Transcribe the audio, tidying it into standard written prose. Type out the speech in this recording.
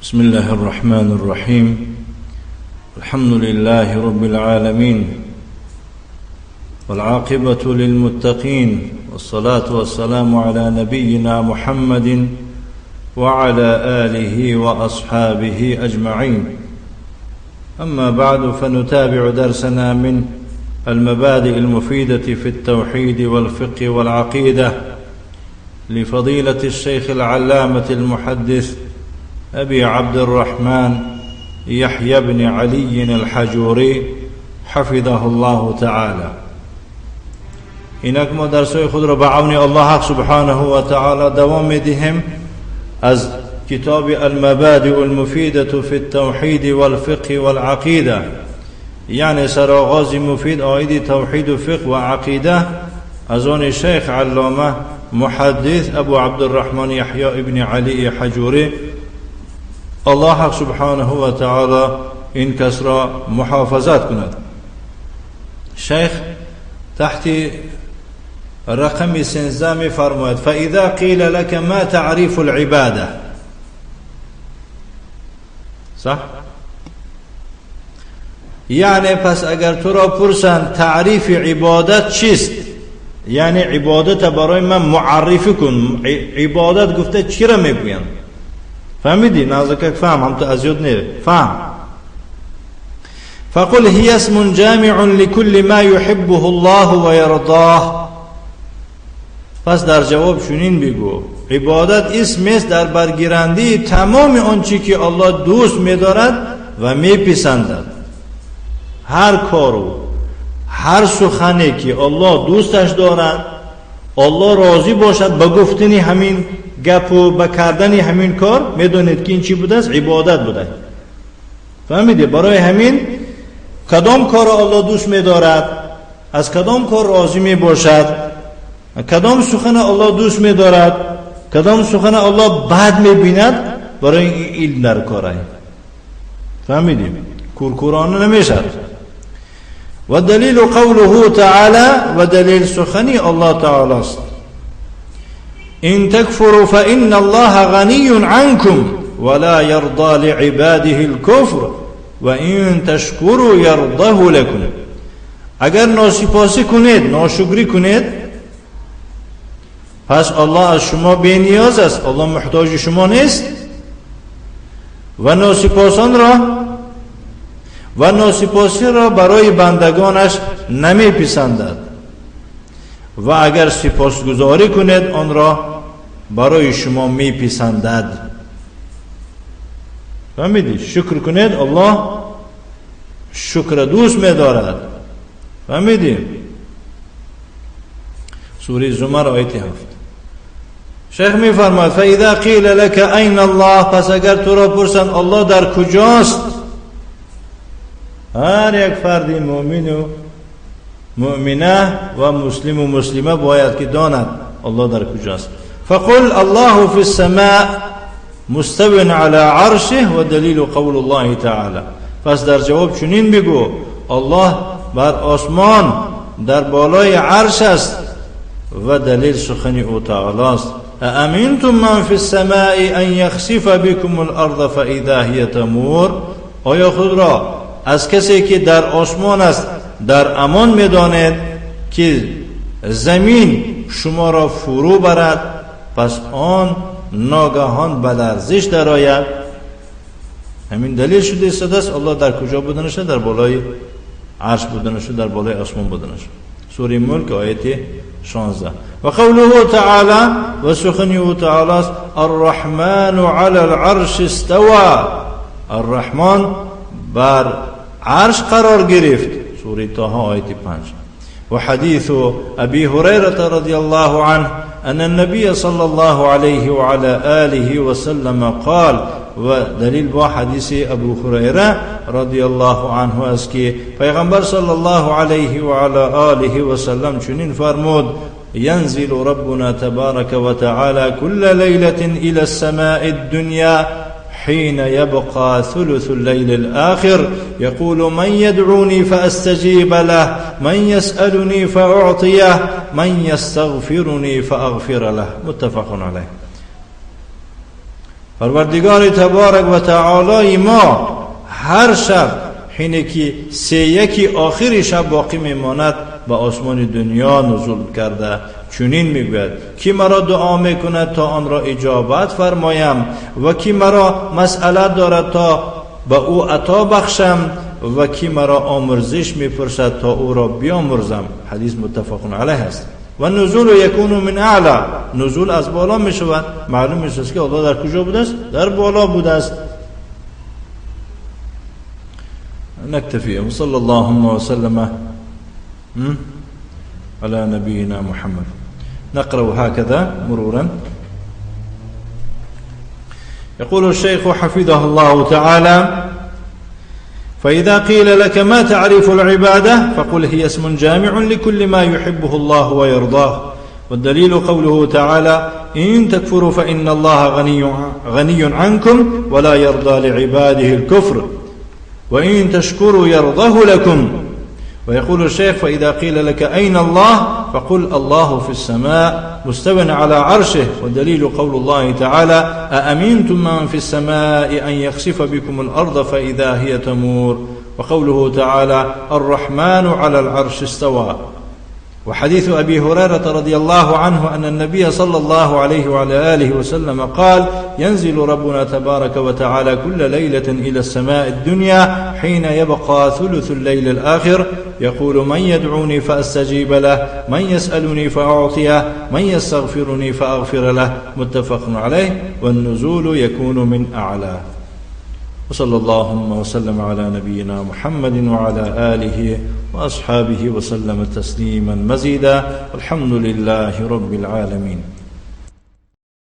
بسم الله الرحمن الرحيم. الحمد لله رب العالمين، والعاقبة للمتقين، والصلاة والسلام على نبينا محمد وعلى آله وأصحابه أجمعين. أما بعد، فنتابع درسنا من المبادئ المفيدة في التوحيد والفقه والعقيدة لفضيلة الشيخ العلامة المحدث أبي عبد الرحمن يحيى بن علي الحجوري حفظه الله تعالى. اینک ما درسای خود را به عون الله سبحانه و تعالی دوام میدهیم از کتاب المبادئ المفیدة فی التوحید والفقه والعقیده، یعنی سرآغاز مفید عاید توحید و فقه و عقیده از آن شیخ علامه محدث ابو عبدالرحمن یحیی ابن علی حجوری. الله سبحانه و تعالی این کس را محافظت کند. شیخ تحت رقم 13 می فرماید: فاذا قیل لك ما تعریف العباده. صح؟ یعنی پس اگر تو را پرسند تعریف عبادت چیست، یعنی عبادت برای من معرفی کن، عبادت گفته چی را میگویند؟ فهمیدی؟ نازکک فهم، هم تو از یاد نه فهم. فقل هي اسم جامع لكل ما يحبه الله ويرضاه. پس در جواب چنین بگو: عبادت اسم است در برگیرنده تمام آنچه که الله دوست می‌دارد و میپسندد. هر کارو هر سخنی که الله دوستش دارد، الله راضی باشد به گفتن همین گپ و به کردن همین کار، میدونید که این چی بوده است؟ عبادت بوده. فهمیدی؟ برای همین کدام کار الله دوست می‌دارد، از کدام کار راضی میباشد، کدام سخن الله دوست می‌دارد، کدام سخن الله بد می‌بیند، برای این علم در کاره. فهمیدیم؟ کورکورانه نمیشد. و دلیل قوله تعالی، و دلیل سخنی الله تعالی است: إن تكفروا فإن الله غني عنكم ولا يرضى لعباده الكفر وإن تشكروا يرضه لكم. اگر ناسپاسی کنید، ناشکری کنید، پس الله از شما بی نیاز است، الله محتاج شما نیست. و ناسپاسان را و ناسپاسی را برای بندگانش نمی پسندد، و اگر سپاسگزاری کنید آن را برای شما می پسندد. فهمیدی؟ شکر کنید، الله شکر دوست می دارد. فهمیدی؟ سوره زمر آیت 7. شیخ می فرماید: فاذا قیل لك این الله، پس اگر تو را پرسند الله در کجاست، هر یک فرد مؤمن و مؤمنه و مسلم و مسلمه باید که داند الله در کجاست. فقل الله فی السماء مستو علی عرشه و دلیل قول الله تعالی. پس در جواب چنین بگو: الله بر آسمان در بالای عرش است و دلیل سخن او تعالی است: أأمنتم من فی السماء أن یخسف بكم الأرض فإذا هي تمور. آیا خود را از کسی که در آسمان است در امان میدانید که زمین شما را فرو برد، پس آن ناگهان به لرزش درآید؟ همین دلیل شده است الله در کجا بودنش، در بالای عرش بودنش، در بالای آسمان بودنش. سوره ملک آیت 16. و قوله تعالی، و سخن او تعالی است: الرحمن علی العرش استوى. الرحمن بر عرش قرار گرفت. سوره طه آیت 5. و حدیث ابی هریره رضی الله عنه ان النبی صلی الله علیه وعلى آله وسلم قال، و دلیل با حدیث ابو هریره رضی الله عنه است که پیغمبر صلی الله علیه و علی آله و سلم چنین فرمود: ينزل ربنا تبارك وتعالى كل ليلة إلى السماء الدنيا حين يبقى ثلث الليل الآخر، يقول: من يدعوني فأستجيب له، من يسألني فأعطيه، من يستغفرني فأغفر له. متفق عليه. Парвардигори табарак ва таолои мо ҳар шаб ҳине ки сеяки охири шаб боқӣ мемонад ба осмони дунё нузул карда чунин мегӯяд: ки маро дуо мекунад то онро иҷобат фармоям ва ки маро масъала дорад то ба ӯ ато бахшам ва ки маро омурзиш мепурсад то ӯро биомурзам. Ҳадис муттафақун алайҳ аст. Ва нузулу якуну мин аъла, нузул аз боло мешавад. Маълум мешавад ки Аллоҳ дар куҷо будааст? Дар боло будааст. نكتفي وصلى اللهم وسلم على نبينا محمد. نقرأ هكذا مرورا. يقول الشيخ حفظه الله تعالى: فإذا قيل لك ما تعريف العبادة فقل هي اسم جامع لكل ما يحبه الله ويرضاه، والدليل قوله تعالى: إن تكفروا فإن الله غني عنكم ولا يرضى لعباده الكفر وإن تشكروا يرضه لكم. ويقول الشيخ: فإذا قيل لك أين الله فقل الله في السماء مستو على عرشه، والدليل قول الله تعالى: أأمنتم من في السماء أن يخسف بكم الأرض فإذا هي تمور، وقوله تعالى: الرحمن على العرش استوى. وحديث أبي هريرة رضي الله عنه أن النبي صلى الله عليه وعلى آله وسلم قال: ينزل ربنا تبارك وتعالى كل ليلة إلى السماء الدنيا حين يبقى ثلث الليل الآخر، يقول: من يدعوني فأستجيب له، من يسألني فأعطيه، من يستغفرني فأغفر له. متفق عليه. والنزول يكون من أعلى. وصلى اللهم وسلم على نبينا محمد وعلى آله وأصحابه وسلم تسليما مزيدا، والحمد لله رب العالمين.